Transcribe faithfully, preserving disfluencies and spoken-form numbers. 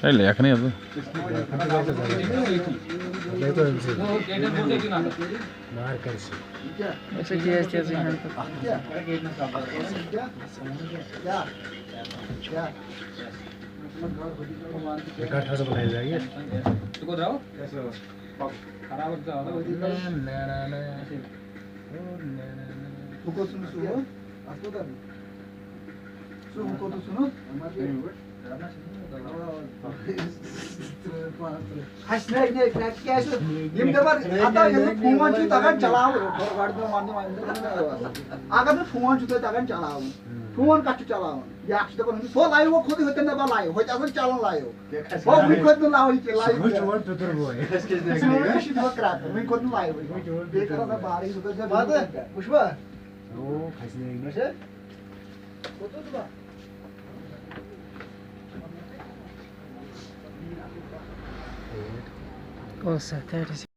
ہے، لیکھنٕے ٲس بہٕ۔ اچھا، تیز تیزٕے ہن۔ ژٕ کوٚت درٛاو؟ نہ، نہ، نہ، نہ۔ ہُہ کوٚت ژھُنُتھ سُہ ہُہ؟ اَتھ کوٗتاہ؟ سُہ ہُہ کوٚت ژھُنُتھ؟ اَسہِ نَے، نَے، نَے، کیٛازِ چھُ؟ یِم دَپان، ہتا، ییٚلہِ نہٕ فون چھُ تَگان چلاوُن، گۄڈٕ دِوان وَننہٕ وۄنۍ۔ اگر نہٕ فون چھُ تۄہہِ تَگان چلاوُن، فون کَتھ چھُ چلاوُن؟ بیٛاکھ چھُ دَپان، أمِس ہو لایِو ہو کھوٚتُے، ہُتٮ۪ن دَپان لایِو، ہُتہِ آسان چَلان لایِو۔ ہو، وٕنہِ کھوٚت نہٕ لایِو کینٛہہ، لایِو کینٛہہ۔ أسۍ کیٛازِ نہٕ أسۍ چھِ وٕنہِ کرٛاکھ، وٕنہِ کھوٚت نہٕ لایِو۔ بیٚیہِ کَرو نہ بارٕے، سُہ کَرِ زیادٕ۔ وٕچھوا؟ Oh, so that is